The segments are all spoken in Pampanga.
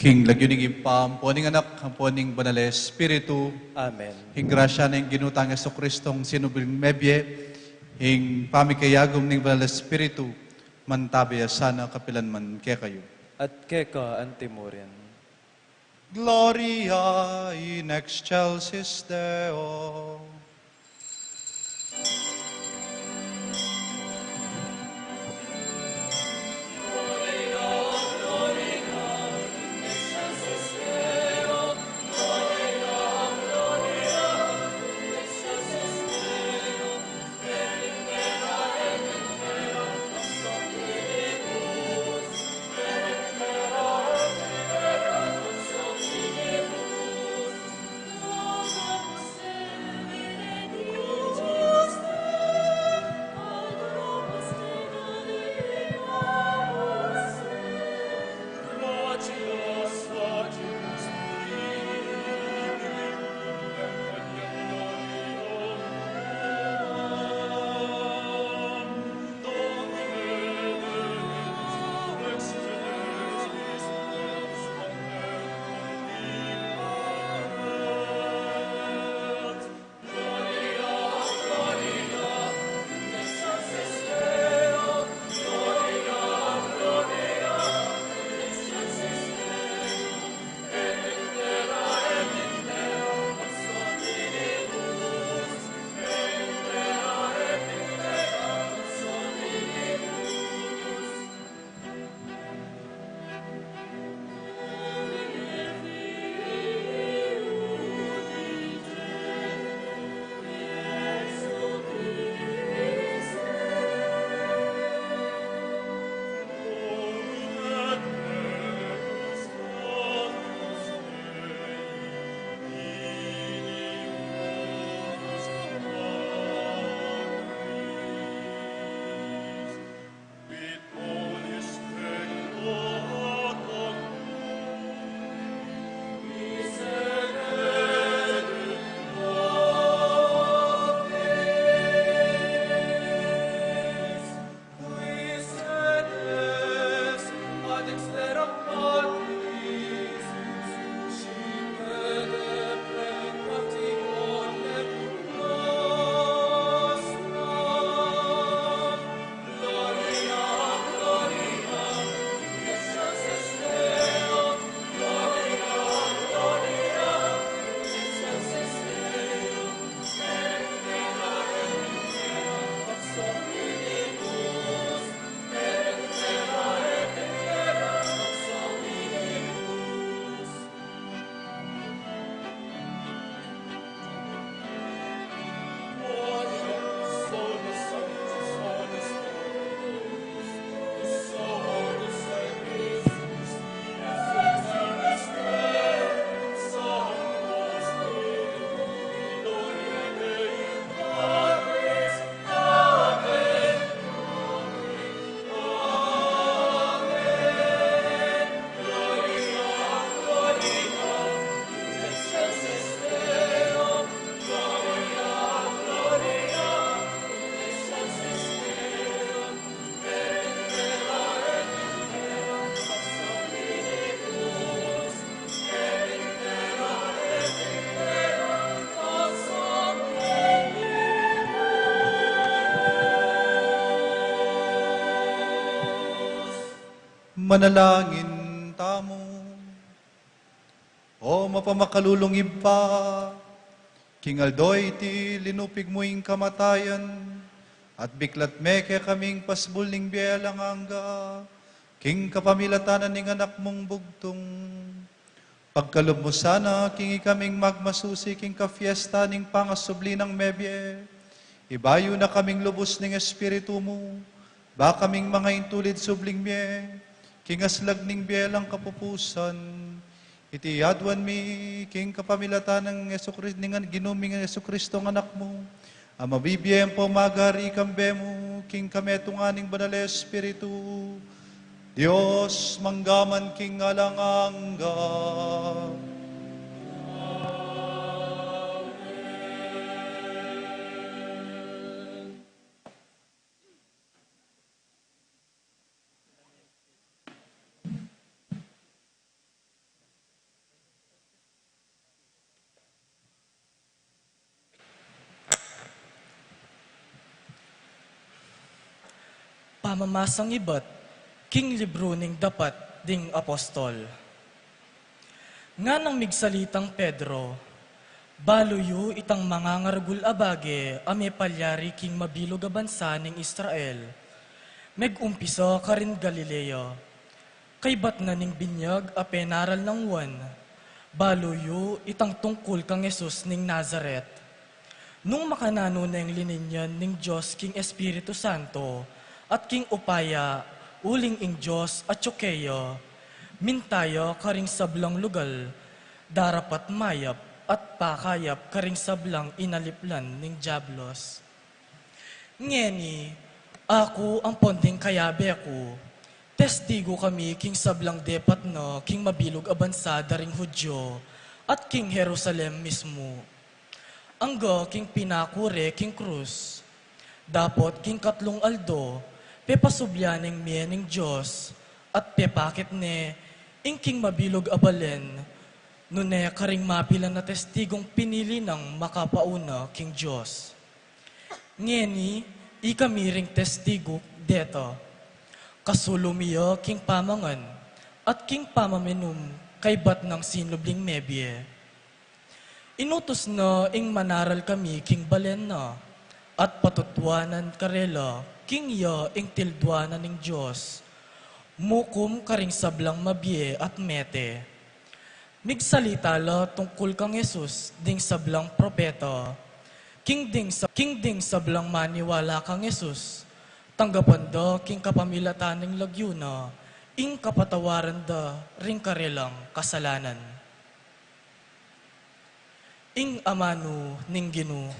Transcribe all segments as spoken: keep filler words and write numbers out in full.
King lagyu ning Ibpa, ampo ning Anak, ampo ning Banal a Espiritu. Amen. Ing grasya ning Ginu tang Jesucristo, ing sinubling mebie, ing pamikayagum ning Banal a Espiritu, mantabe ya sana kapilan man kekayu. At keka antimurin. Gloria in excelsis Deo. Manalangin tamu. O mapamakalulung Ibpa, king aldo iti linupig mu ing kamatayan, at biklat me kekaming pasbul ning bie alang angga, king kapamilatan ning Anak mung bugtung. Pagkalub mu sana king ikaming magmasusi king kafiesta ning pangasubli nang mebie. Ibayu na kaming lubus ning Espiritu mu, ba kaming mangaintulid subling mie king aslag ning bie alang kapupusan. Iti aduan mi king kapamilatan nang Jesucri-, ning Ginu ming Jesucristo, Anak mu, a mabibie ampo magari kambe mu king kametungan ning Banal a Espiritu, Dios mangga man king alang angga. Pamamasang ibat king libru ning Dapat ding Apostol. Nganang migsalitang Pedro, "Balu yu itang mangangaragul a bage a mepalyari king mabilug a bansa ning Israel. Megumpisa karin Galilea. Kaybat na ning binyag a penaral nang Juan, balu yu itang tungkul kang Jesus ning Nazaret. Nung makananu neng lininyan ning Dios king Espiritu Santo at king upaya, uling ing Dios atyu keya, minta ya karing sablang lugal, darapat mayap at pakayap karing sablang inaliplan ning Diablos. Ngeni, aku ampon ding kayabe ku, testigu kami king sablang depat na king mabilug a bansa da ring Judio, at king Jerusalem mismu. Angga king pinaku re king krus. Dapot king katlung aldo, pepasubli neng mie ning Dios, at pepakit ne ing king mabilug a balen, nune karing mapilan a testigong pinili nang makapauna king Dios. Ngeni, ikami ring testigu deta. Kasulum ya king pamangan at king pamaminum kaybat nang sinubling mebie. Inutus na ing manaral kami king balen na, at patutuanan karela king ya ing tilduanan ning Dios, mukum karing sablang mabie at mete. Migsalita la tungkul kang Jesus ding sablang propeta. King ding sa-, king ding sablang maniwala kang Jesus, tanggapan da king kapamilatan ning lagyu na ing kapatawaran da ring karelang kasalanan." Ing amanu ning Ginu.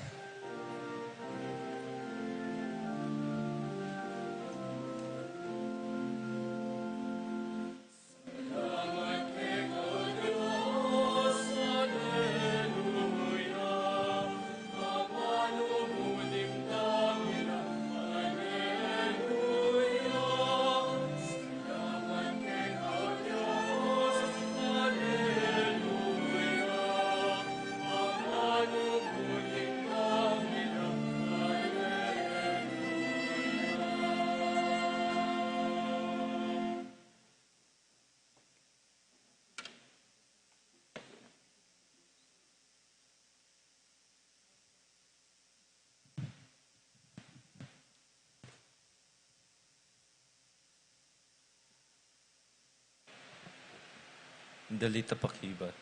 Dalit a pakibat.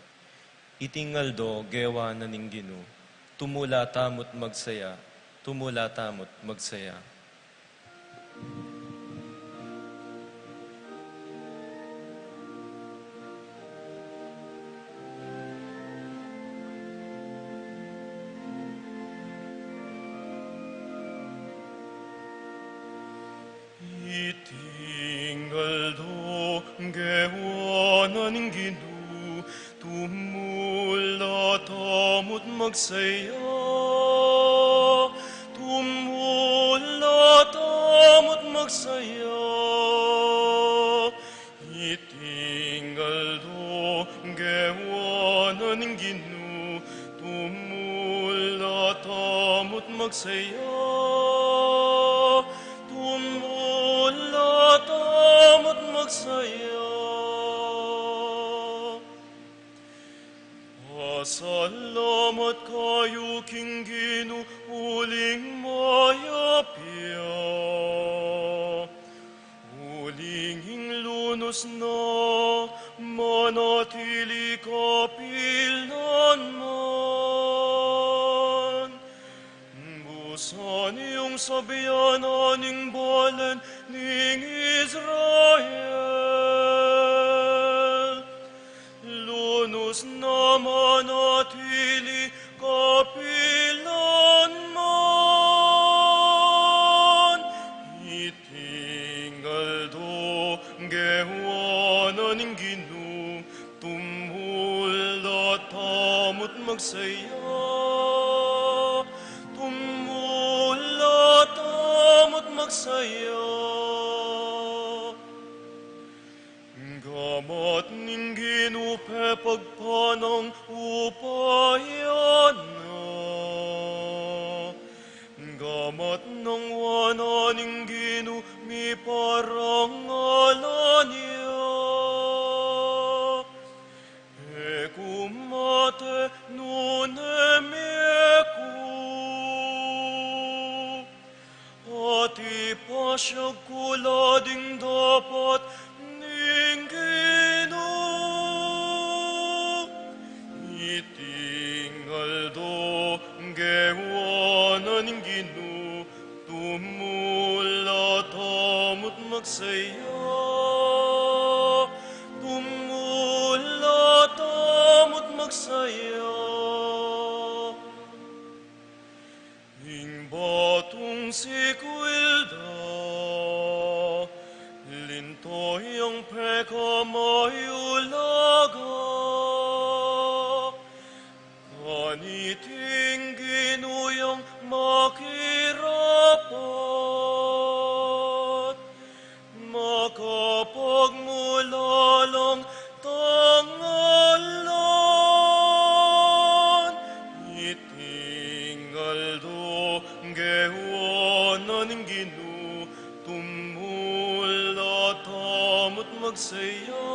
Iting aldo gewa na ning Ginu, tumula tamut magsaya, tumula tamut magsaya. Iting aldo gewa na ning Ginu, tumula tamut magsaya, tumula tamut magsaya. Iting aldo gewa na ning Ginu, tumula tamut magsaya, tumula tamut magsaya. Pasalamat kayu king Ginu uling mayap ya. Uling ing lunus na manatili kapilan man. Busan yung sabian na ning balen ning Israel. Lunus na manatili kapilan man. Iting aldo gewa na ning Ginu, tumula tamut magsaya, tumula tamut magsaya. Gamat ning Ginu pepagpanang upaya na. Gamat nang wa na ning Ginu mi Siag ku la ding dapat ning Ginu. Iting aldo gewa na ning Ginu, tumula tamu't magsaya. Tumula tamu't magsaya. Ing batung sikwil da, linto yang pekamayulaga. Kaniting Ginu yang makirapat, makapagmulalang tangalan. Iting aldo gewa na ning Ginu, tumula tamu't magsaya.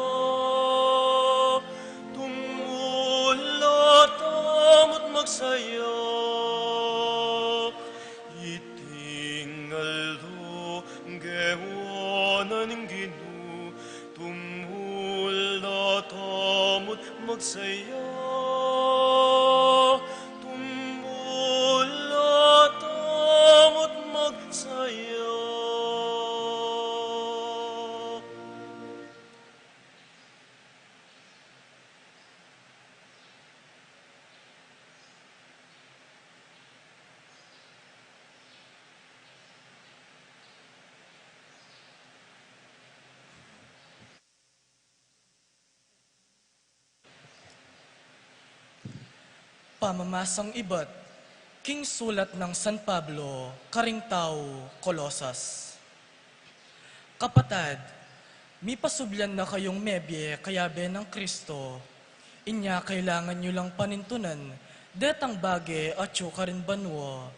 Tumula tamu't magsaya. Iting aldo gewa na ning Ginu, tumula tamu't magsaya. Tumula tamu't magsaya. Pamamasang ibat king sulat nang San Pablo karing tau Colosas. Kapatad, mipasubli na kayung mebie kayabe nang Kristo. Inya kailangan yu lang panintunan detang bage atyu karin banua,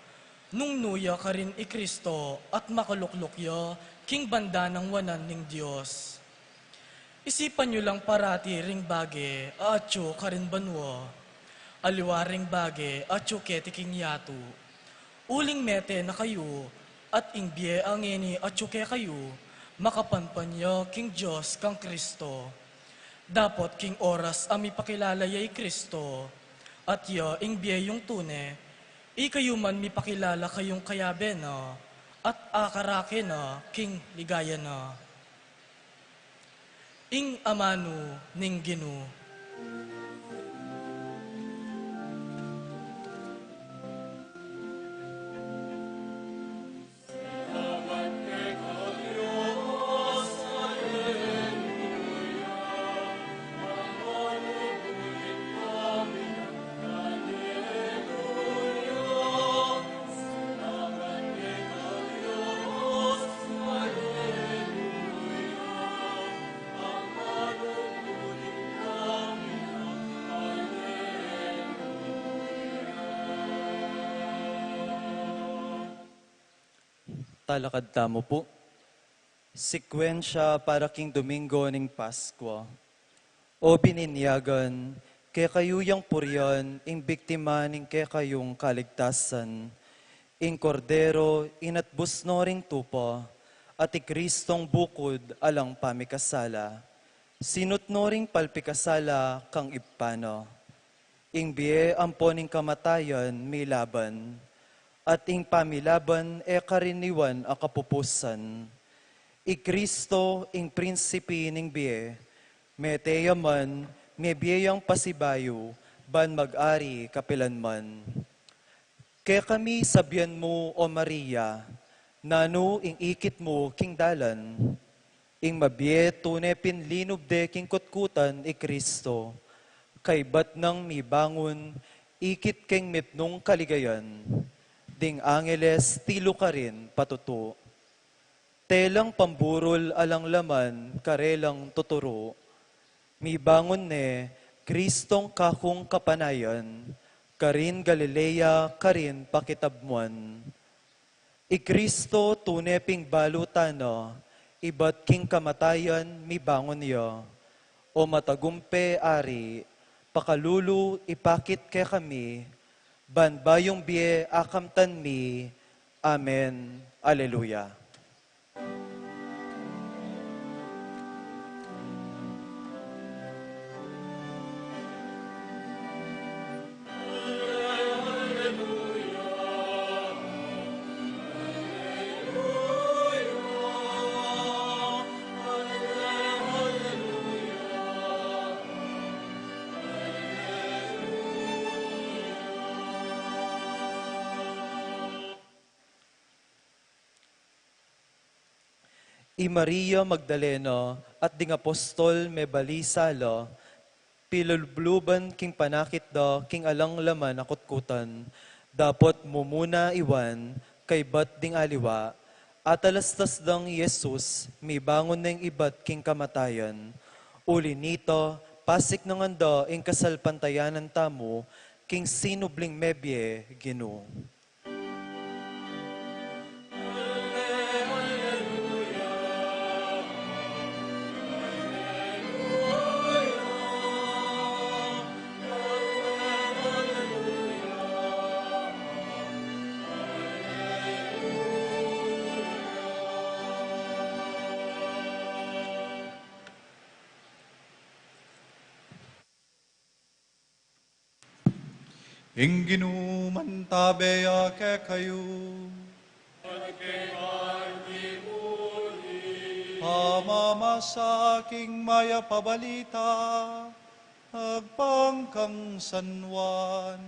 nung nu ya karin i Kristo at makalukluk ya king banda nang wanan ning Dios. Isipan yu lang parati ring bage a atyu karin banua, aliwa ring bage a atyu keti king yatu. Uling mete na kayu, at ing bie a ngeni atyu kekayu, makapanpan ya king Dios kang Kristo. Dapot king oras a mipakilala ya i Kristo, at ya ing bie yung tune, ikayu man mipakilala kayung kayabe na, at akarake na king ligaya na. Ing amanu ning Ginu. Talakad tamu pu. Sikuensya para king Domingo ning Paskwa. O bininyagan, kekayu yang purian ing biktima ning kekayung kaligtasan, ing Kordero inatbus no ring tupa, at i Kristong bukud alang pamikasala. Sinut no ring palpikasala kang Ibpa na. Ing bie ampo ning kamatayan milaban, at ing pamilaban e kariniwan a kapupusan. I Kristo ing prinsipi ning bie, mete ya man, mebie yang pasibayu, ban mag-ari kapilanman. Kekami sabian mu, O Maria, nanu ing ikit mu king dalan? Ing mabie tune pin linub de king kutkutan i Kristo. Kaybat nang mibangun, ikit keng mipnung kaligayan. Ding angeles tilu karin patutu. Telang pamburul alang laman karelang tuturu. Mibangun ne Kristong kakung kapanayan, karin Galilea karin pakitabmuan. I Kristo tune ping balu tana, ibat king kamatayan mibangun ya. O matagumpe Ari, pakalulu ipakit kekami, ban bayung bie akamtan mi. Amen. Alleluia. I Maria Magdalena at ding apostol mebalisala, pilubluban king panakit da king alang laman a kutkutan, dapot mumuna iwan kaybat ding aliwa, atalastas dang i Jesus mibangun neng ibat king kamatayan. Uli nita, pasiknangan da ing kasalpantayanan tamu king sinubling mebie, Ginu. Ing Ginu mantabe ya kekayu. Pamamasa king mayap a balita agpang kang San Juan.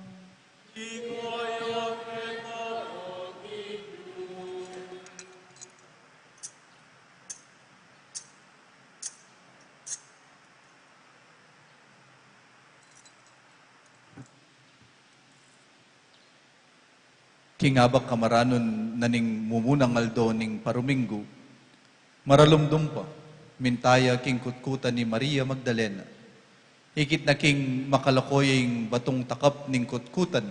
King abak kamaranun na ning mumunang aldo ning paruminggu, maralumdum pa, minta ya king kutkutan i Maria Magdalena. Ikit na king makalakoy ing batung takap ning kutkutan.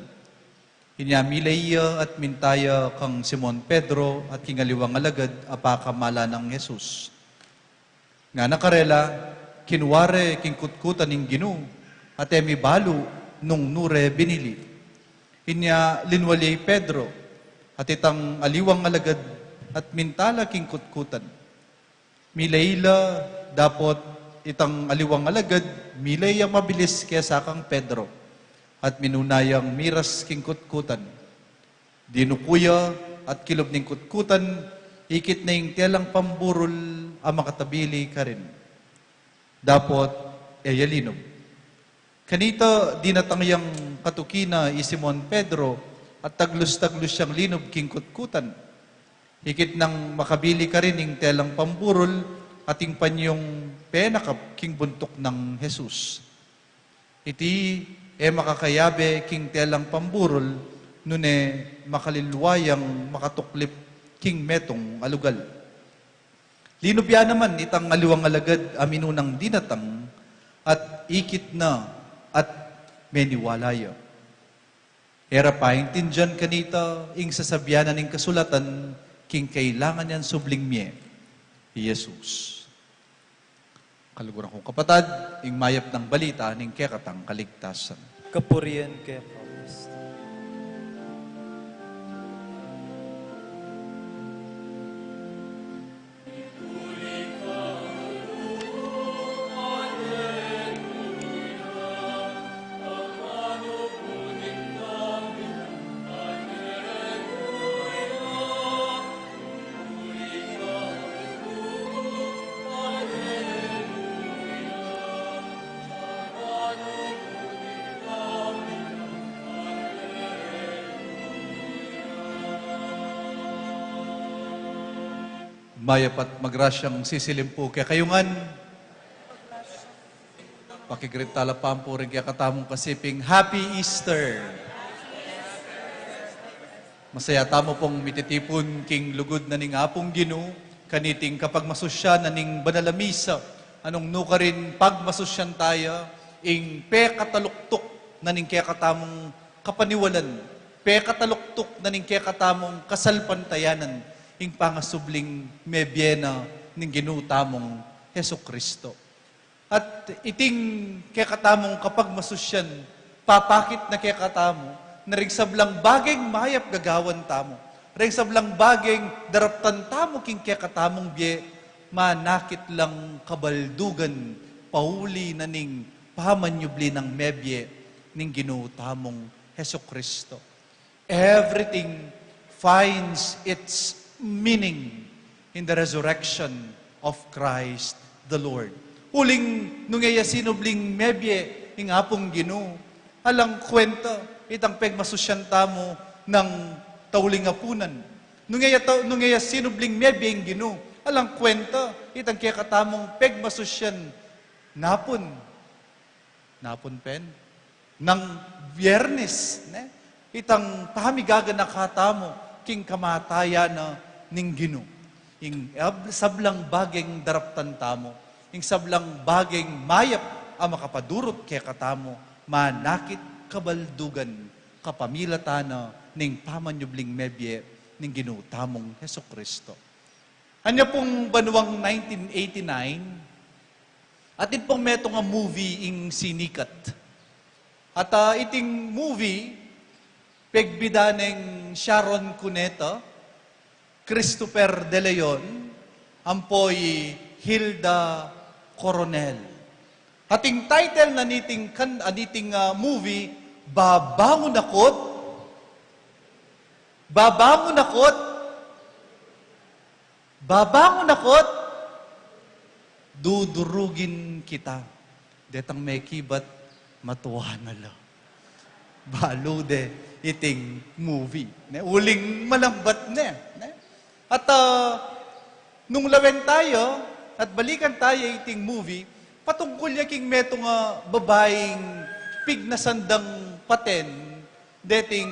Inya mile ya at minta ya kang Simon Pedro at king aliwang alagad a pakamala nang Jesus. Ngana karela, kinua re king kutkutan ing Ginu, at e mibalu nung nu re binili. Inya linwal ya i Pedro, at itang aliwang alagad at minta la king kutkutan. Mile la, dapot itang aliwang alagad, mile yang mabilis kesa kang Pedro, at minuna yang miras king kutkutan. Dinuku ya at kilub ning kutkutan, ikit na ing telang pamburul a makatabili karin. Dapot e ya linub. Kanita dinatang yang katuki na i Simon Pedro at taglus-taglus yang linub king kutkutan. Ikit nang makabili karin ing telang pamburul at ing panyung penakap king buntuk nang Jesus. Iti e makakayabe king telang pamburul, nune makalilwa yang makatuklip king metung a lugal. Linub ya naman itang aliwang alagad a minunang dinatang, at ikit na at meniwala ya. E ra paintindian kanita ing sasabian na ning kasulatan king kailangan yang subling mie, i Jesus. Kaluguran kung kapatad, ing mayap nang balita ning kekatang kaligtasan. Kapurian keka, Kristo. Mayap at magrasyang sisilim pu kekayu ngan. Pakigreet tala pa pu ring kekatamung kasiping, Happy Easter! Masaya tamu pung mititipun king lugud na ning Apung Ginu, kaniting kapagmasusyan na ning banal a misa, a nung nukarin pagmasusyan taya, ing pekataluktuk na ning kekatamung kapaniwalan, pekataluktuk na ning kekatamung kasalpantayanan, ing pangasubling mebie na ning Ginu tamung Jesucristo. At iting kekatamung kapagmasusyan, papakit na kekatamu, na ring sablang bageng mayap gagawan tamu, ring sablang bageng daraptan tamu king kekatamung bie, manakit lang kabaldugan, pauli na ning pamanyubli nang mebie ning Ginu tamung Jesucristo. Everything finds its meaning in the resurrection of Christ the Lord. Uling nung e ya sinubling mebie ing Apung Ginu, alang kwenta itang pegmasusyan tamu nang tauling apunan. Nung e ya ta-, nung e ya sinubling mebie ing Ginu, Alang kwenta, itang kekatamung pegmasusyan napun, napun pen, nang Biernes, ne? Itang pamigaganaka tamu king kamatayan na ning Ginu. Ing ab-, sablang bageng daraptan tamu, ing sablang bageng mayap a makapadurut kekatamu, manakit kabaldugan kapamilatan na ning pamanyubling mebie ning Ginu tamung Jesucristo. Anya pung banuang nineteen eighty-nine, atin pung metung a movie ing sinikat. At, ah, iting movie, pegbida neng Sharon Cuneta, Christopher De Leon, ampo i Hilda Coronel. Ating title na niting kan-, ah, niting, ah, movie, Babangon Ako't, Babangon Ako't, Babangon Ako't, Dudurugin Kita. Detang mekibat, matua na la. Balu de iting movie, ne? Uling malambat ne, ne? At, ah, nung lawen taya at balikan taya iting movie, patungkul ya king metung a babaing pignasan dang paten, deting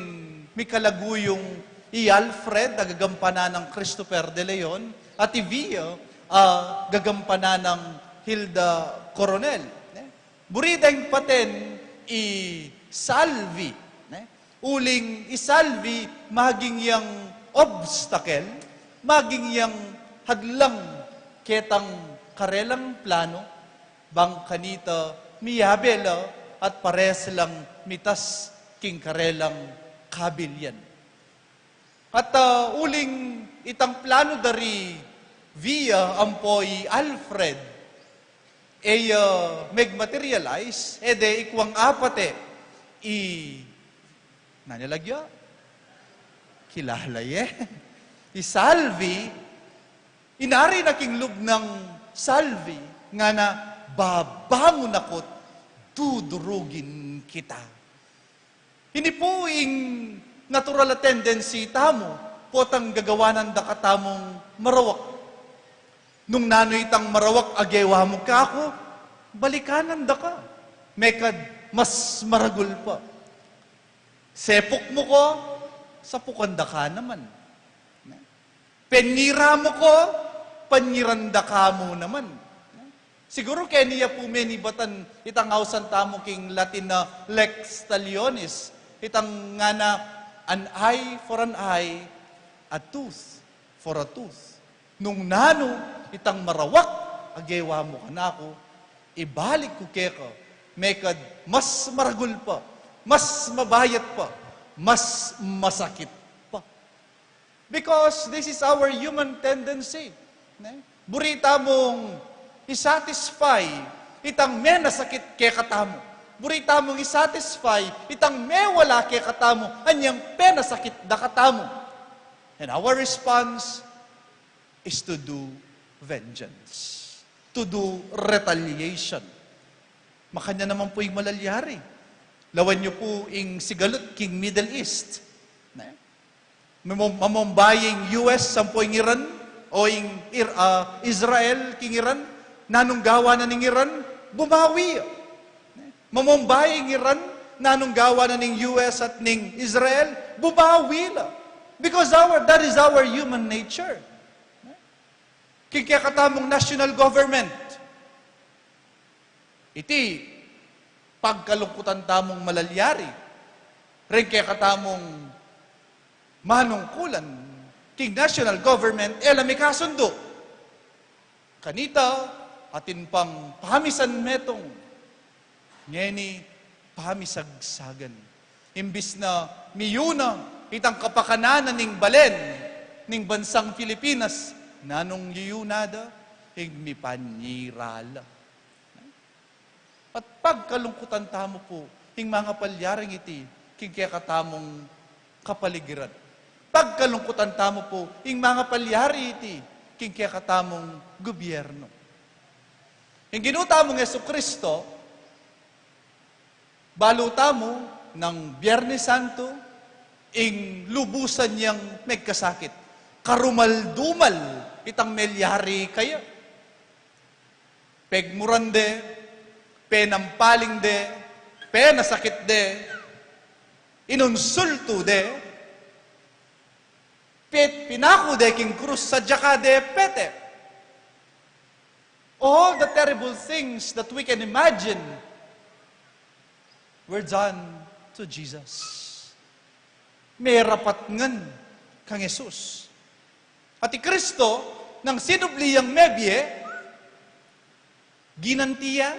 mikalaguyung i Alfred a gagampanan nang Christopher De Leon, at i Via a gagampanan nang Hilda Coronel, ne? Buri deng paten i Salvi, ne? Uling i Salvi maging yang obstacle, maging yang hadlang ketang karelang plano, bang kanita miyabe la at pares lang mitas king karelang kabilian. At, ah, uling itang plano da ri Via ampo i Alfred, e ya, ah, megmaterialize, e de ikuang apate i, nanu lagyu? Kilala ye. I Salvi, inari na king lub nang Salvi, ngana, "Babangon ako't dudurugin kita." Ini pu ing natural a tendency tamu, potang gagawan da katamung marawak. Nung nanu itang marawak a gewa mu kaku, balikanan da ka. Mekad mas maragul pa. Sepuk mu ku, sapukan da ka naman. Penyiram mu ku, penyiran da ka mu naman. Siguru keni ya pu menibatan itang ausan tamu king Latin na lex talionis, itang ngana, "An eye for an eye, a tooth for a tooth." Nung nanu itang marawak a gewa mu kanaku, ibalik ku keka, mekad mas maragul pa, mas mabayat pa, mas masakit pa. Because this is our human tendency. Ne? Buri tamung i-satisfy itang menasakit kekatamu. Buri tamung i-satisfy itang mewala kekatamu anyang penasakit da katamu. And our response is to do vengeance, to do retaliation. Makanyan naman pu ing malalyari. Lawen yu pu ing sigalut king Middle East. Ne? Mamo-, mamombayi ing U S ampo ing Iran, o ing Ir-, ah, Israel king Iran, nanung gawa na ning Iran? Bumawi. Mamombayi ing Iran, nanung gawa na ning U S at ning Israel? Bumawi la. Because our, that is our human nature. King kekatamung national government, iti pagkalungkutan tamung malalyari, ring kekatamung manungkulan king national government, e la mikasundu. Kanita, atin pang pamisan metung. Ngeni, pamisagsagan. Imbis na miyuna itang kapakanan na ning balen ning bansang Pilipinas, nanung yuyuna da? Ing mipanyira la. At pagkalungkutan tamu pu ing mangapalyari iti king kekatamung kapaligiran. Pagkalungkutan tamu pu ing mangapalyari iti king kekatamung gobyerno. Ing Ginu tamung Jesucristo, balu tamu nang Biernes Santo, ing lubusan yang megkasakit. Karumal-dumal Itang melyari kaya, pegmuran de, penampaling de, penasakit de, inunsultu de, pet pinaku de king krus, sadya ka de pete. All the terrible things that we can imagine were done to Jesus. Merapat ngan kang Jesus. At i Kristo, nang sinubli yang mebie, ginanti ya.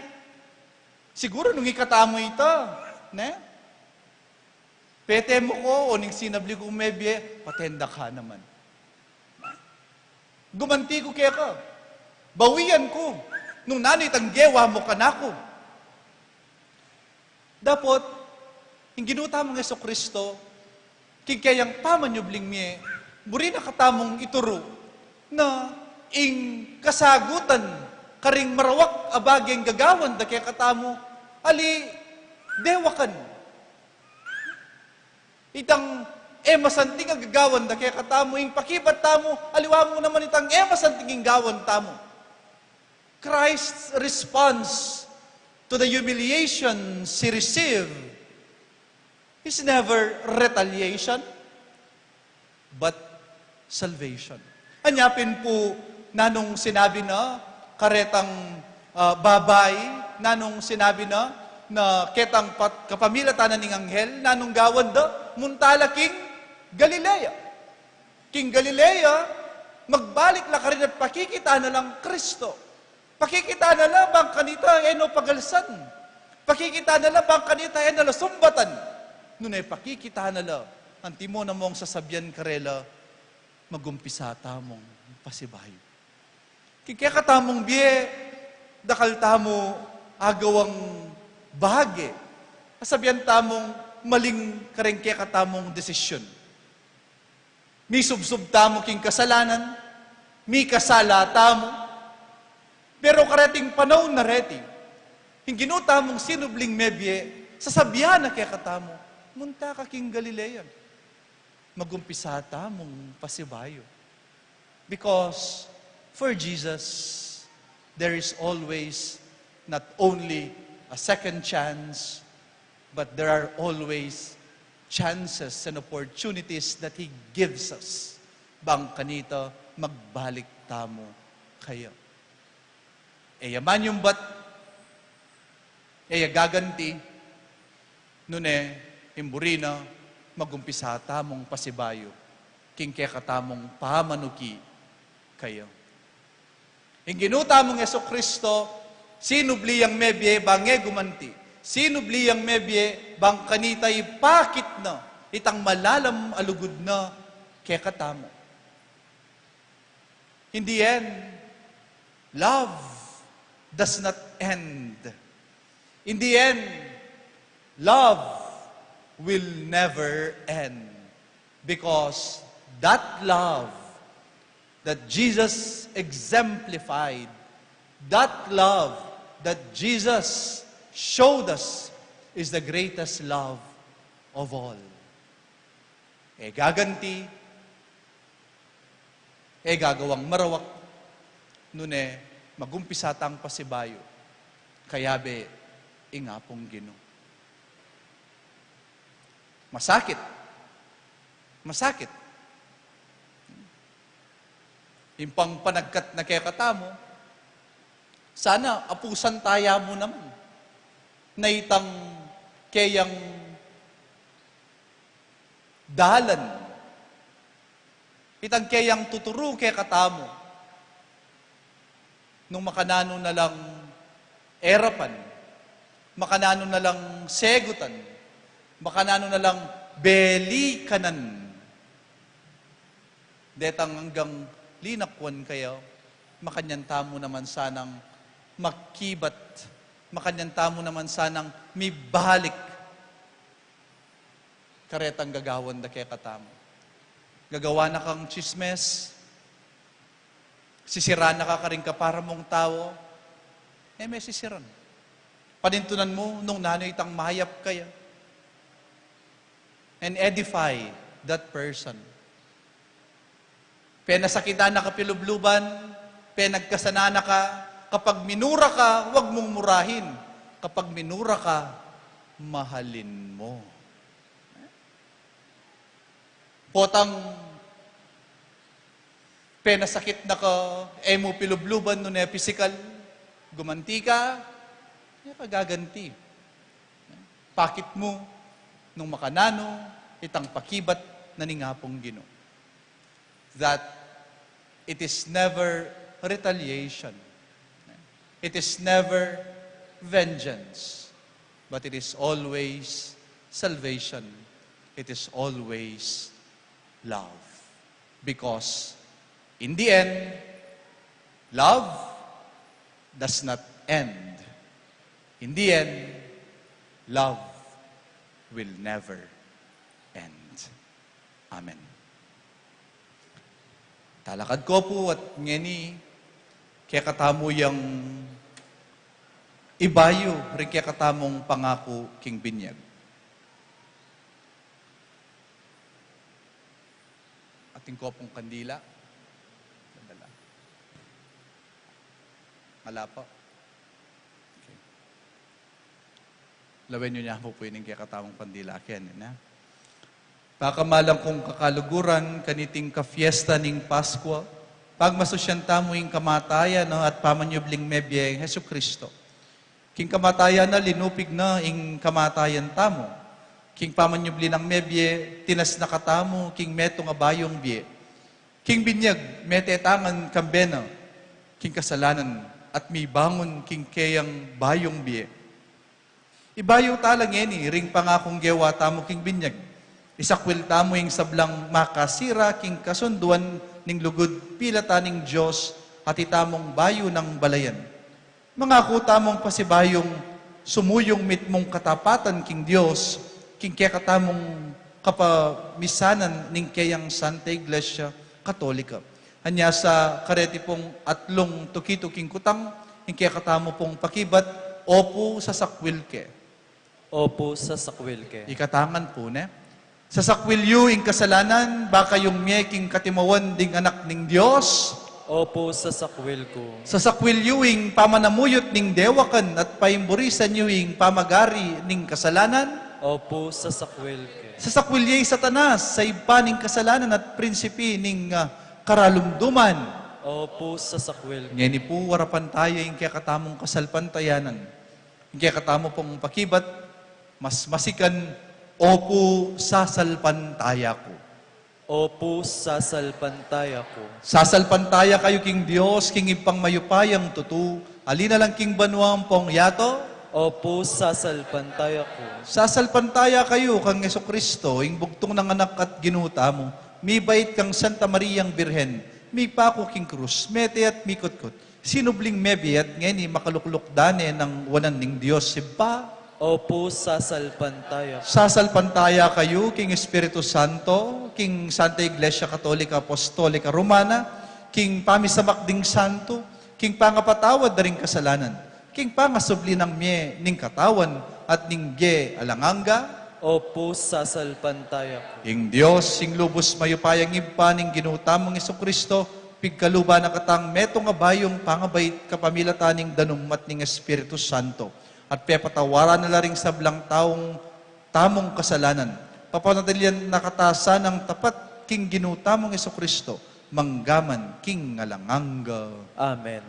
Siguru nung ikatamu ita, ne? Pete mu ku, o ning sinubli kung mebie, patenda ka naman. Gumanti ku keka. Bawian ku nung nanu itang gewa mu kanaku. Dapot, ing Ginu tamung Jesu Kristo, king keyang pamanyubling mie, buri na katamung ituru na ing kasagutan karing marawak a bageng gagawan da kekatamu, ali dewakan. Itang e masanting a gagawan da kekatamu, ing pakibat tamu, aliwa mu naman itang e masanting ing gawan tamu. Christ's response to the humiliations he received is never retaliation, but salvation. Anya pin pu, nanung sinabi na karetang, ah, babai, nanung sinabi na, na ketang pat-, kapamilatan na ning anghel, nanung gawan da, munta la king Galilea. King Galilea, magbalik la karin at pakikita na lang Kristo. Pakikita na la bang kanita e no pagalsan. Pakikita na la bang kanita e na la sumbatan. Nune pakikita na la, antimo na mung sasabian karela, magumpisa tamung pasibayu. King kekatamung bie, dakal tamu agawang bage a sabian tamung maling kareng kekatamung desisyun. Misubsub tamu king kasalanan, mikasala tamu. Pero kareting panaun a reti, ing Ginu tamung sinubling mebie, sasabian na kekatamu, munta ka king Galilea. Magumpisa tamung pasibayu. Because for Jesus, there is always not only a second chance, but there are always chances and opportunities that He gives us. Bang kanita magbalik tamu kaya. E ya manyumbat, e ya gaganti, nune, ing buri na, magumpisa tamung pasibayu king kekatamung pamanuki kaya. Ing Ginu tamung Jesu Kristo, sinubli yang mebie bang e gumanti. Sinubli yang mebie bang kanita ipakit na itang malalam a lugud na kekatamu. In the end, love does not end. In the end, love will never end, because that love that Jesus exemplified, that love that Jesus showed us, is the greatest love of all. E gaganti, e gagawang marawak, nune magumpisa tang pasibayu, kayabe ing Apung Ginu. Masakit. Masakit. Ing pang panagkat na kekatamu, sana apusan taya mu naman na itang keyang dalan, itang keyang tuturu kekatamu, nung makananu na lang erapan, makananu na lang segutan, makananu na lang belikanan. Detang anggang linakwan kaya, makanyan tamu naman sanang makibat, makanyan tamu naman sanang mibalik karetang gagawan da kekatamu. Gagawa na kang tsismes, sisiran na ka karing kapara mung tau, e me sisiran. Panintunan mu nung nanu itang mayap kaya. And edify that person. Penasakitan na ka pilubluban, penagkasanan na ka, kapag minura ka, wag mong murahin. Kapag minura ka, mahalin mo. Potang penasakit na ka, e mu pilubluban nune pisikal, gumanti ka, e ka gaganti. Pakit mu nung makananu itang pakibat na ning Apung Ginu. That it is never retaliation. It is never vengeance. But it is always salvation. It is always love. Because in the end, love does not end. In the end, love will never end. Amen. Talakad ko pu at ngeni, kekatamu yang ibayu ring kekatamung pangaku king binyag. Atin ko pung kandila. Sandali. Ala pa. Okay. Lawen yu ne mu pu ining kekatamung kandila keni, ne? Pakamalan kung kakaluguran, kaniting kafiesta ning Paskua, pagmasusyan tamu ing kamatayan na at pamanyubling mebie nang Jesucristo. King kamatayan na, linupig na ing kamatayan tamu. King pamanyubli nang mebie, tinas na katamu king metung a bayung bie. King binyag, metetangan kambe na king kasalanan at mibangun king keyang bayung bie. Ibayu tala ngeni ring pangakung gewa tamu king binyag. Isakwil tamu ing sablang makasira king kasunduan ning lugud pilatan ning Dios at itamung bayu nang balayan. Mangaku tamung pasibayung sumuyung mitmung katapatan king Dios, king kekatamung kapamisanan ning keyang Santa Iglesia Katolika. Anya sa kareti pung atlung tuki-tuking kutang, ing kekatamu pung pakibat, opu sasakwil ke. Opu sasakwil ke. Ikatangan pu, ne? Sasakwil yu ing kasalanan, ba kayung mie king katimawan ding anak ning Dios. Opu sasakwil ku. Sasakwil yu ing pamanamuyut ning dewakan at paimburisan yu ing pamagari ning kasalanan. Opu sasakwil ke. Sasakwil ye i Satanas, sa ibpa ning kasalanan at prinsipi ning, ah, karalumduman. Opu sasakwil ku. Ngeni pu, warapan taya ing kekatamung kasalpantayanan. Ing kekatamu pung pakibat, mas masikan, opu sasalpantaya ku. Opu sasalpantaya ku. Sasalpantaya kayu king Dios, king Ibpang mayupayang tutu, ali na lang king banua ampong yatu. Opu sasalpantaya ku. Sasalpantaya kayu kang Jesucristo, ing bugtung nang Anak at Ginu tamu, mibait kang Santa Mariang Birhen, mipaku king krus, mete at mikutkut, sinubling mebie at ngeni makalukluk da ne nang wanan ning Dios Ibpa. Opu sasalpantaya. Sasalpantaya kayu king Espiritu Santo, king Santa Iglesia Katolika Apostolika Romana, king pamisamak ding santu, king pangapatawad da ring kasalanan, king pangasubli nang mie ning katawan at ning bie alang angga. Opu sasalpantaya ku. Ing Dios, ing lubus mayupayang Ibpa ning Ginu tamung Jesucristo, pigkaluban na katang metung a bayung pangabait kapamilatan ning danum at ning Espiritu Santo, at pepatawaran na la ring sablang taung tamung kasalanan, papanatilian na kata sanang tapat king Ginu tamung Jesucristo, manggaman king alang angga. Amen.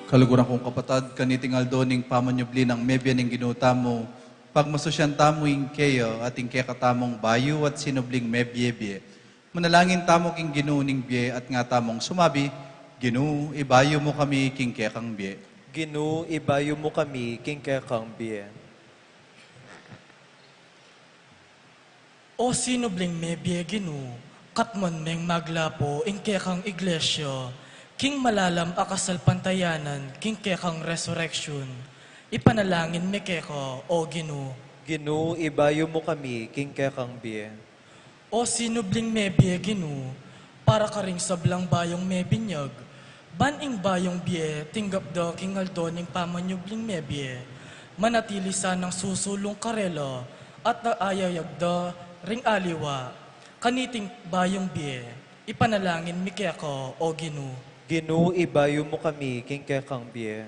Kaluguran kung kapatad, kaniting aldo ning pamanyubli nang mebie ning Ginu tamu, pagmasusyan tamu ing keya at ing kekatamung bayu at sinubling mebie-bie. Manalangin tamu king Ginu ning bie at nga tamung sumabi, Ginu, ibayu mu kami king kekang bie. Ginu, ibayu mu kami king kekang bie. O sinubling mebie, Ginu, katmuan meng maglapo ing kekang iglesia king malalam a kasalpantayanan king kekang resurrection. Ipanalangin mi keka, O Ginu. Ginu, ibayu mu kami king kekang bie. O sinubling mebie, Ginu, para karing sablang bayung mebinyag, ban ing bayung bie tinggap da king aldo ning pamanyubling mebie, manatili sanang susulung karela at ayayag da ring aliwa. Kaniting bayung bie, ipanalangin mi keka, O Ginu. Ginu, ibayu mu kami king kekang bie.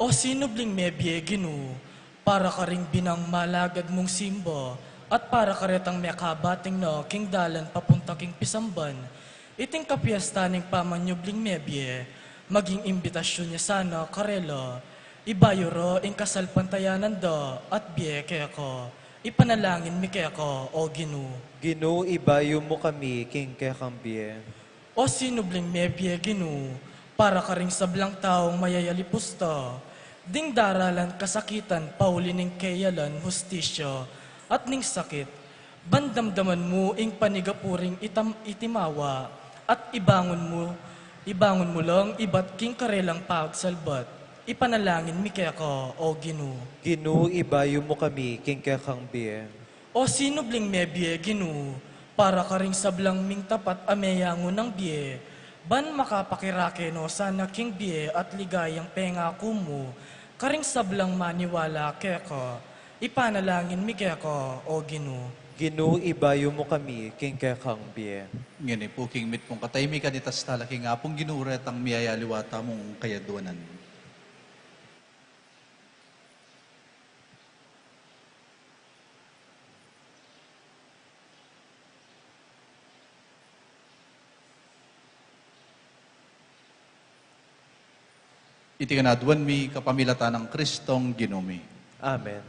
O sinubling mebie, Ginu, para karing binang malagad mung simba at para karetang mekabating na king dalan papunta king pisamban, iting kapiesta ning pamanyubling mebie, maging imbitasyun ya sana karela, ibayu ra ing kasalpantayanan da at bie keka. Ipanalangin mi keka, O Ginu. Ginu, ibayu mu kami king kekang bie. O sinubling mebie, Ginu, para karing sablang taung mayayalipus ta ding daralan kasakitan pauli ning keyalan hustisya at ning sakit, ban damdaman mu ing panigapuring itam-, itimawa, at ibangun mu, ibangun mu lang ibat king karelang pagsalbat. Ipanalangin mi keka, O Ginu. Ginu, ibayu mu kami king kekang bie. O sinubling mebie, Ginu, para karing sablang mingtapat a meyangu nang bie, ban makapakirake no sana king bie at ligayang pengaku mu karing sablang maniwala keka. Ipanalangin mi keka, O Ginu. Ginu, ibayu mu kami king kekang bie. Ngeni pu king mitmung katahimikan, itas tala king Apung Ginu retang miyayaliwa tamung kayadwanan. Iti ngan aduan mi kapamilatan nang Kristong Ginu mi. Amen.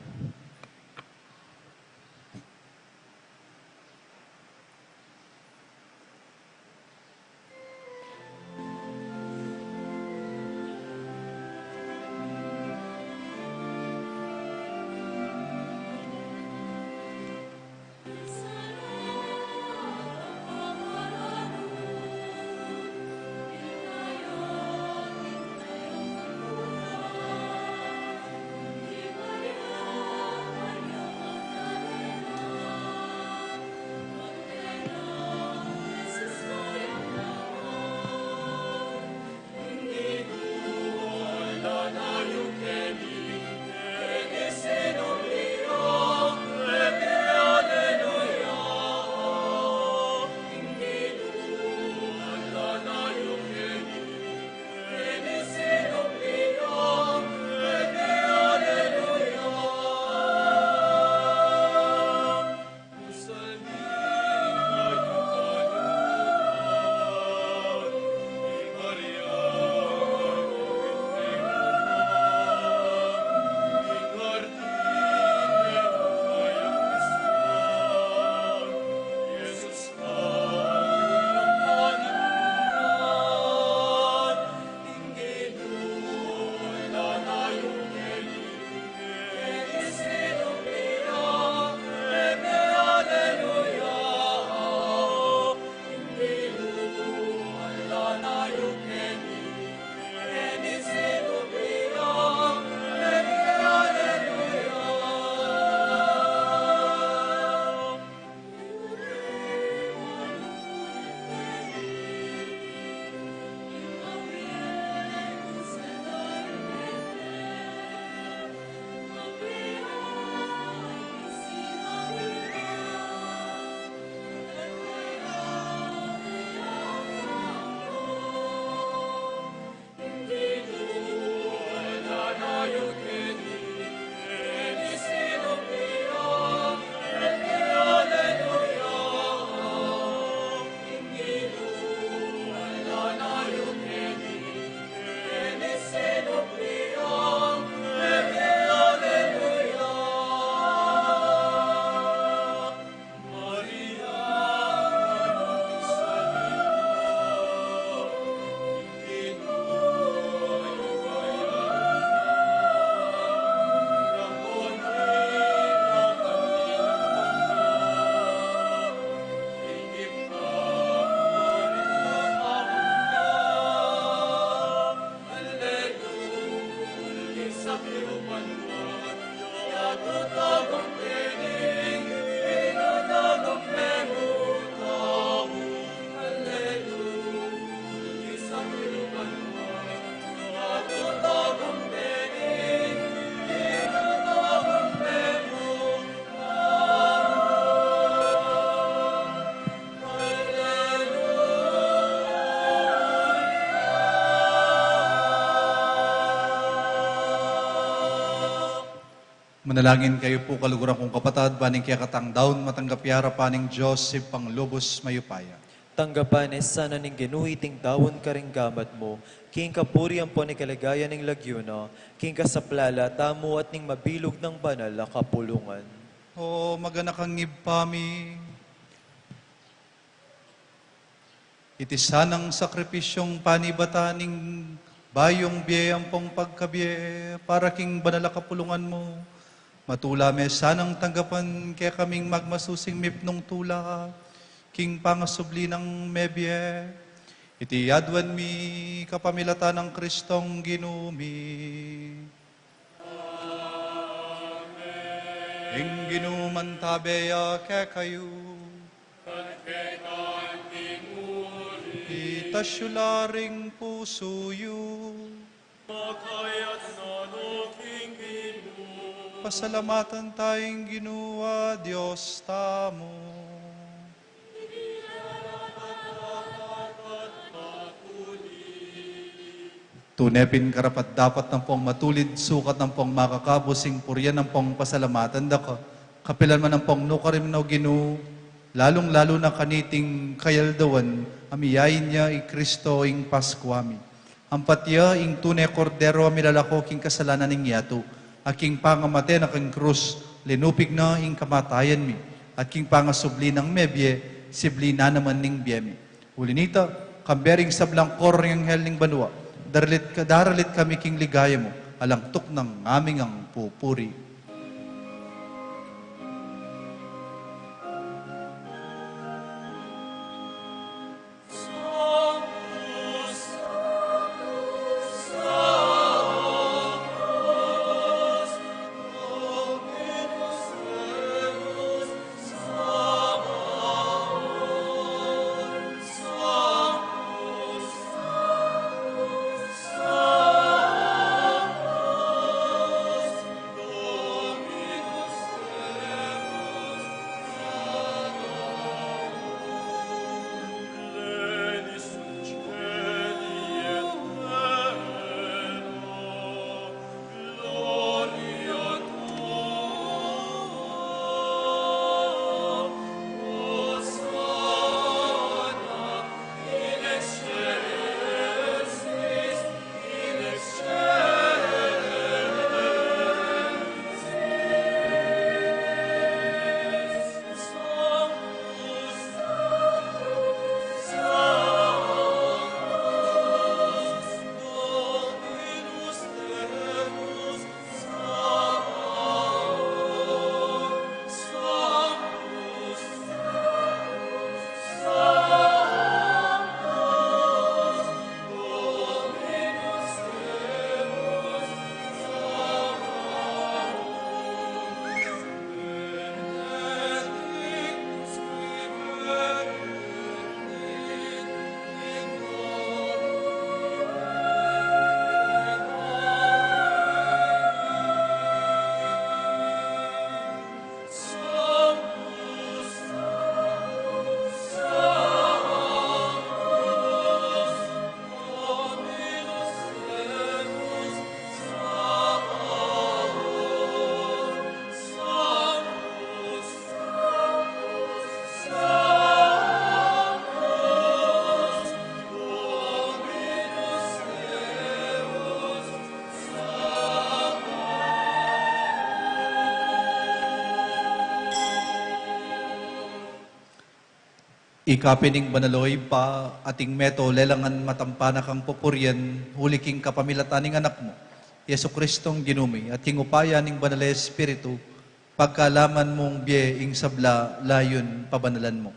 Manalangin kayu pu, kaluguran kung kapatad, ban ing kekatang daun matanggap ya arapan ning Dios Ibpang lubus mayupaya. Tanggapan na sana ning Ginu iting daun karing gamat mu, king kapurian ampon king kaligayan ning lagyu na, king kasaplalan tamu at ning mabilug nang banal a kapulungan. O maganakang Ibpa mi, iti sanang sakripisyung panibatan ning bayung bie ampong pagkabie para king banal a kapulungan mu, matula me sanang tanggapan kekaming magmasusing mipnung tula king pangasubli nang mebie. Iti aduan mi kapamilatan nang Kristong Ginu mi. Ing Ginu mantabe ya kekayu. At keka anti mu rin. Itas yu la ring pusu yu. Makaitas na no king Ginu. Pasalamatan taya ing Ginu a Dios tamu. Tune pin karapat-dapat ampong matulid, sukat ampong makakabus ing purian ampong pasalamatan da ka, kapilan man ampong nukarin mi, O Ginu, lalung-lalu na kaniting kayaldawan a miyain ya i Kristo ing Paskua mi. Ampat ya ing tune Kordero a milalako king kasalanan ning yatu, a king pangamate na king krus, linupig na ing kamatayan mi, at king pangasubli nang mebie, sibli na naman ning bie mi. Uli nita, kambe ring sablang koro ning anghel ning banua, daralit ka, daralit kami king ligaya mu, alang tuknang ngaming pupuri. Ika pin ing banal, o Ibpa, at ing meto lelangan matampa na kang pupurian, uli king kapamilatan ning Anak mu, Jesucristong Ginu mi, at king upaya ning Banal a Espiritu, pagkalaman mung bie ing sabla, layun pabanalan mu.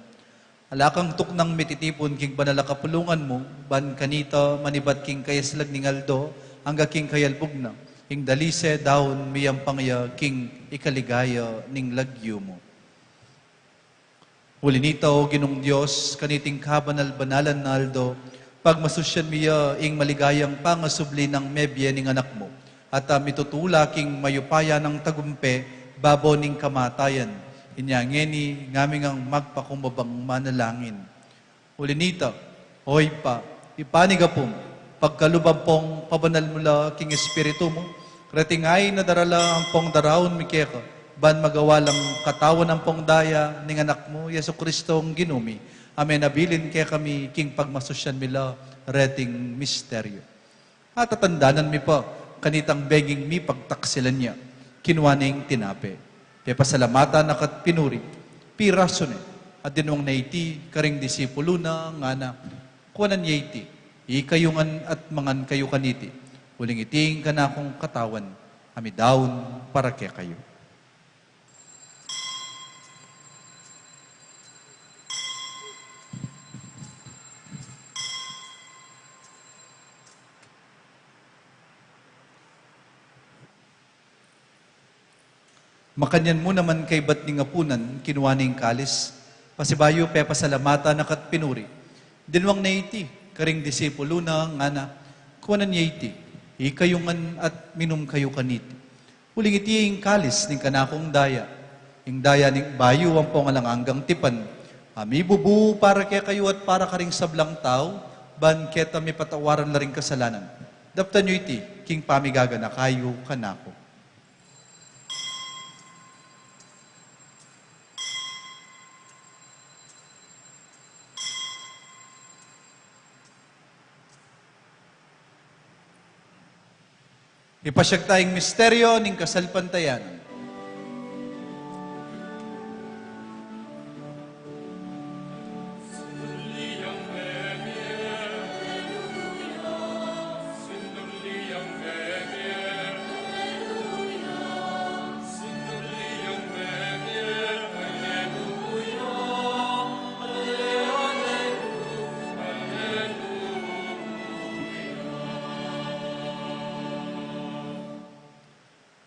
Ala kang tuknang mititipun king banal a kapulungan mu, ban kanita manibat king kayaslag ning aldo, angga king kayalbug na, ing dalise daun miyampang ya king ikaligaya ning lagyu mu. Uli nita, O Ginung Dios, kaniting kabanal-banalan a aldo, pagmasusyan mi ya ing maligayang pangasubli nang mebie ning Anak mu, at, ah, mitutula king mayupaya nang tagumpe babo ning kamatayan. Inya ngeni, ngaming magpakumbabang manalangin. Uli nita, O Ibpa, ipanyawad mu, pagkalub ampong pabanal mu la king Espiritu mu, Reting ain a darala ampong daraun mi keka, ban magawa lang katawan ampong daya ning Anak mu, Jesucristo, a Ginu mi, a menabilin kekami king pagmasusyan mi la reting misteryu. Atatandanan mi pa, kanitang benging mipagtaksilan ya, kinua ne ing tinape, pepasalamatan na ka't pinuri, pirasu ne, at dinwang na iti karing disipulu na, ngana, kuanan ye iti, ikayu ngan at mangan kayu kaniti, uling iti ing kanakung katawan, a midaun para kekayu. Makanyan mu naman kaybat ning apunan, kinua ne ing kalis, pasibayu pepasalamatan na ka't pinuri, dinwang ne iti karing disipulu na, ngana, kuanan ye iti, ikayu ngan at minum kayu kaniti, uling iti ing kalis ning kanakung daya, ing daya ning bayu ampong alang anggang tipan, a mibubu para kekayu at para karing sablang tau, ban keta mipatawaran la ring kasalanan. Daptan yu iti king pamigaganaka yu kanaku. Ipasyag ta ing misteryu ning kasalpantayanan.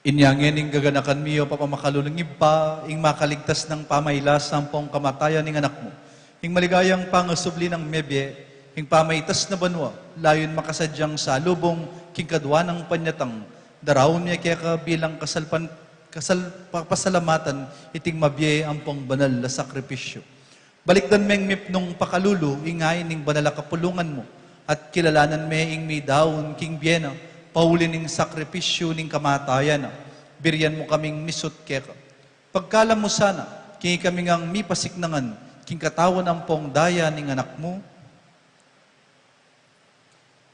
Inya ngeni ing gaganakan mi, o pamakalulung Ibpa, ing makaligtas nang pamailas ampong kamatayan ning Anak mu, ing maligayang pangasubli nang mebie, ing pamaitas na banua, layun makasadyang salubung king kadua nang panyatang, daraun mi keka bilang kasalpan-, kasal-, pasalamatan iting mabie ampong banal a sakripisyu. Balikdan meng mipnung pakalulu ing ain ning banal a kapulungan mu, at kilalanan me ing midaun king bie na, pauli ning sakripisyu ning kamatayan na, birian mu kaming misut keka. Pagkalam mu sana, king ikami ngang mipasiknangan king katawan ampong daya ning Anak mu,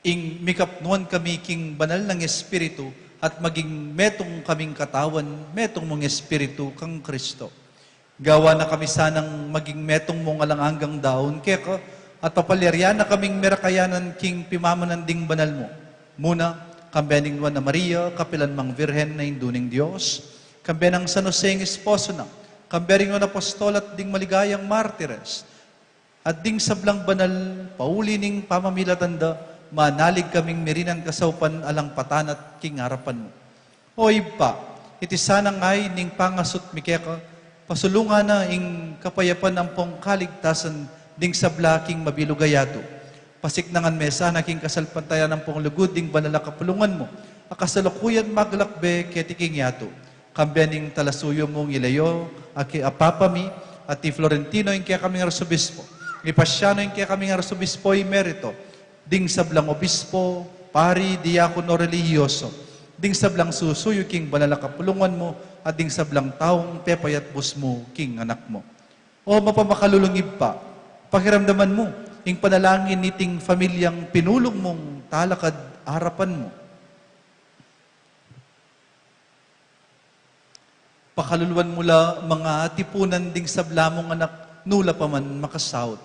ing mikapnuan kami king banal nang Espiritu, at maging metung kaming katawan, metung mung Espiritu kang Kristo. Gawa na kami sanang maging metung mung alang anggang daun keka, at papalyarian na kaming merakayanan king pimamanan ding banal mu. Muna, kambe ning Nuan a Maria, kapilan mang Virgen a Indu ning Dios, kambe nang San Jose ing esposo na, kambe ring nuan a apostol at ding maligayang martires, at ding sablang banal, pauli ning pamamilatan da, manalig kaming mirinan kasaupan alang patanat king arapan mu. O Ibpa, iti sanang ain ning pangasut mi keka, pasulungan na ing kapayapan ampong kaligtasan ding sabla king mabilug a yatu. Pasiknangan me sana king kasalpantayanan ampong lugud ding banal a kapulungan mu, a kasalukuyan maglakbe keti king yatu. Kambe ning talasuyu mung i Leo, a ki-, a Papa mi, at i Florentino ing kekaming arsobispo, i Pasiano ing kekaming arsobispo emerito, ding sablang obispo, pari, diakono, relihiyoso, ding sablang susuyu king banal a kapulungan mu, at ding sablang taung pepayatbus mu king Anak mu. O mapamakalulung Ibpa, pakiramdaman mu ing panalangin niting pamilyang pinulung mung talakad arapan mu. Pakaluluan mu la mang atipunan ding sabla mung anak, nu la pa man makasaut.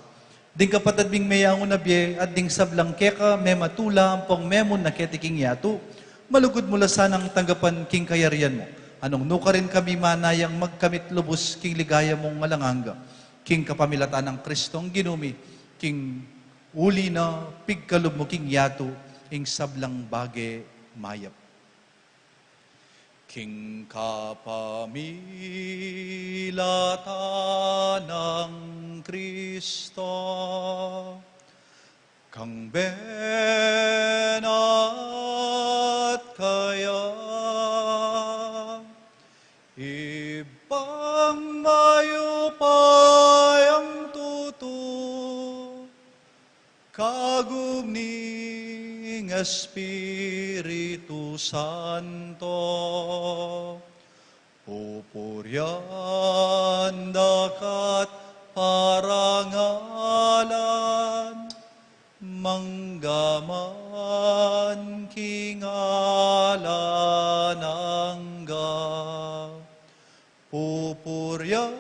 Ding kapatad ming meyangu na bie, at ding sablang keka mematula ampong memun na keti king yatu, malugud mu la sanang tanggapan king kayarian mu. Nung nukarin kami manayang magkamit lubus king ligaya mung alang angga, king kapamilatan nang Kristong Ginu mi, king uli na pigkalub mu king yatu ing sablang bage mayap. King kapamilatan nang Kristo, kambe na at kaya, Ibpang mayupayang tutu, kagum ning Espiritu Santo. Pupurian da ka't parangalan, mangga man king alang angga. Pupurian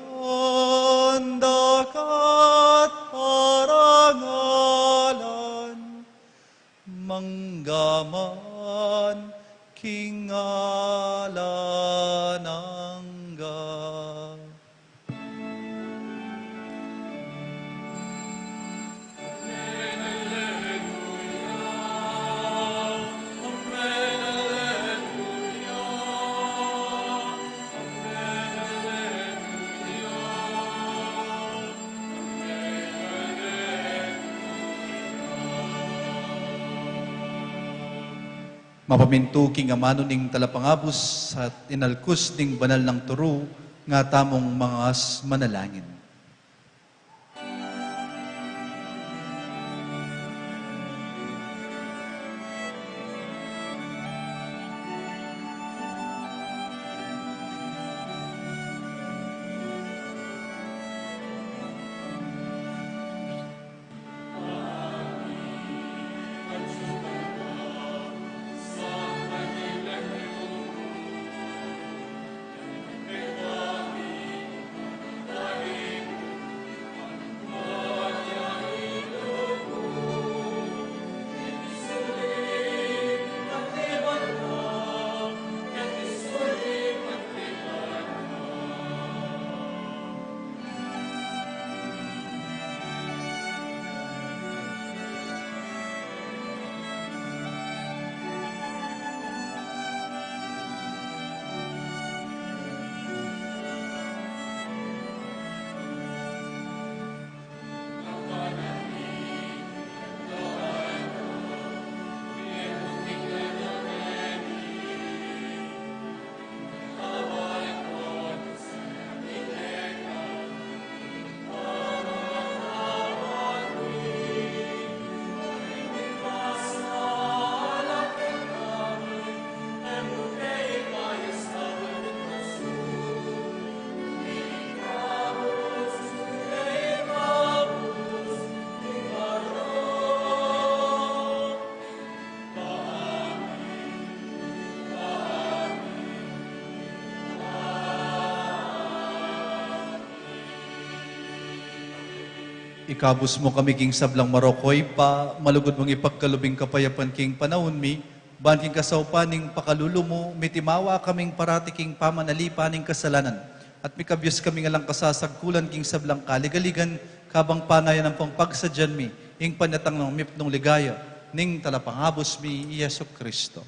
da ka't parangalan, mangga man king alang angga. Mapamintu king amanu ning talapangabus at inalkus ning banal nang turu, nga tamung mangas manalangin. Ikabus mu kami king sablang marok, O Ibpa, malugud mung ipagkalub ing kapayapan king panaun mi, ban king kasaupan ning pakalulu mu, mitimawa kaming parati king pamanalipan ning kasalanan, at mikabyus kaming alang kasasagkulan king sablang kaligaligan, kabang panayan ampong pagsadyan mi ing panyatang nang mipnung ligaya ning talapangabus mi, i Jesucristo.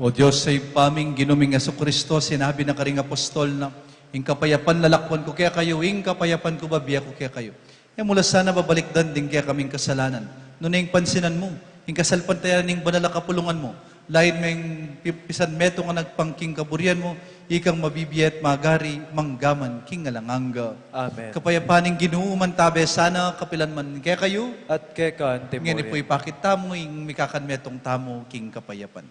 O Dios a Ibpa ming Ginu ming Jesucristo, sinabi na karing apostol na, ing kapayapan lalakwan ku kekayu, ing kapayapan ku bibie ku kekayu. E mu la sana babalikdan ding kekaming kasalanan, nune ing pansinan mu ing kasalpantayanan ning banal a kapulungan mu, lain meng pi-, pisanmetung a nagpang king kaburian mu, ikang mabibie at magari mangga man king alang angga. Amen. Ing kapayapan ning Ginu mantabe sana kapilan man kekayu. At keka antimu rin. Ngeni pu ipakit tamu ing mikakanmetung tamu king kapayapan.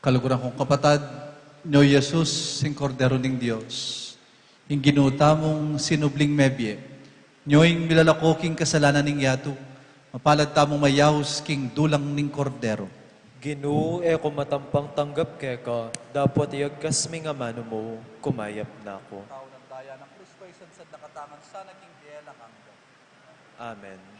Kaluguran kung kapatad, nyo Jesus, ing Kordero ning Dios, ing Ginu tamung sinubling mebie, nyo ing milalako king kasalanan ning yatu, mapalad tamung mayaus king dulang ning Kordero. Ginu, e ku matampang tanggap keka, dapot iyagkas me ing amanu mu, kumayap na ku. Tau nang daya nang Kristo, isadsad na katamu ngan sana king bie alang angga. Amen.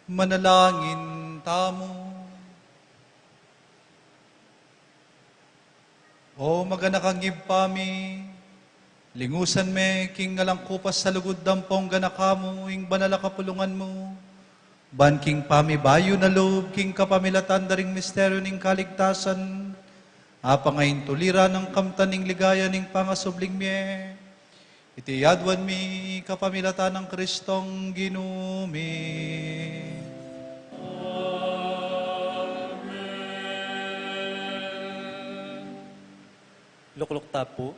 Manalangin tamu. O maganakang Ibpa mi, lingusan me king alang kupas a lugud ampong ganaka mu ing banal a kapulungan mu, ban king pamibayu na lub king kapamilatan da ring misteryu ning kaligtasan, apangaintulira nang kamtan ning ligaya ning pangasubling mie. Iti aduan mi kapamilatan nang Kristong Ginu mi. Lukluk ta pu.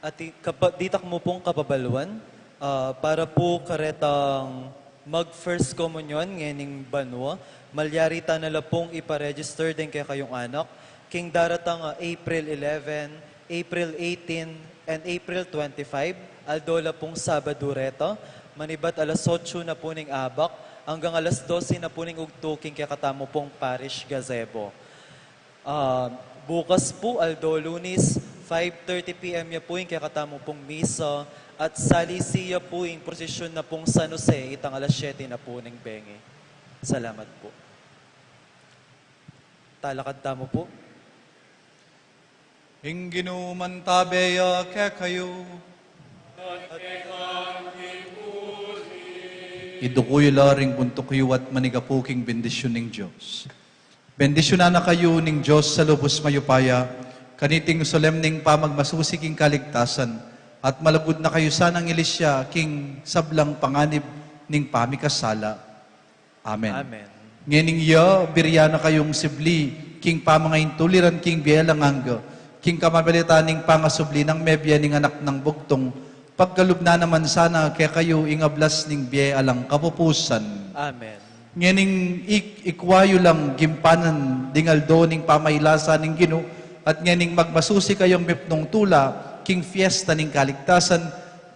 At i-, kapa-, ditak mu pung kapabaluan, ah, para pu karetang mag First Communion ngening banua, malyari ta na la pung ipa-register deng kekayung anak, king daratang, ah, April eleven, April eighteen, and April twenty-five, aldo la pung Sabadu reta, manibat alas otso na pu ning abak, anggang alas dose na pu ning ugtu king kekatamu pung parish gazebo. Ah, bukas pu, aldo Lunis, five thirty P M ya pu ing kekatamu pung misa, at salisi ya pu ing prosesyon na pung San Jose, itang alas siyete na pu ning bengi. Salamat pu. Talakad tamu pu. Ing Ginu mantabe ya kekayu. Iduku yu la ring buntuk yu at manigapu king bendisyun ning Dios. Bendisyunan na kayu ning Dios a lubus mayupaya, kaniting solemneng pamagmasusi king kaligtasan, at malugud na kayu sanang ilisya king sablang panganib ning pamikasala. Amen. Amen. Ngening iya, biryan na kayung sibli king pamangaintuliran king bie alang angga, king kamamilatan ning pangasubli nang mebie ning Anak nang Bugtung, pagkalub na naman sana kekayu ing ablas ning bie alang kapupusan. Amen. Ngening ik-, ikwa yu lang gimpanan ding aldo ning pamailasa ning Ginu, at ngening magmasusi kayung mipnung tula king fiesta ning kaligtasan,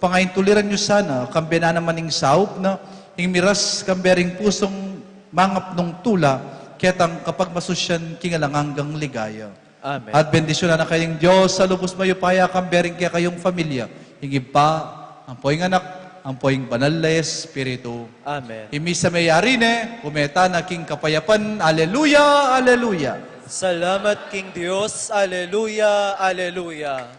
pangaintuliran yu sana, kambe na naman ing saup na, ing miras kambe ring pusung mangapnung tula, ketang kapagmasusyan king alang anggang ligaya. Amen. At bendisyunan na kayung Dios a lubus mayupaya, kambe ring kekayung familia, ing Ibpa, ampo ing Anak, ampo ing Banal a Espiritu. Amen. Ing misa meyari ne, kumeta na king kapayapan. Aleluya, aleluya. Salamat king Dios. Aleluya, aleluya.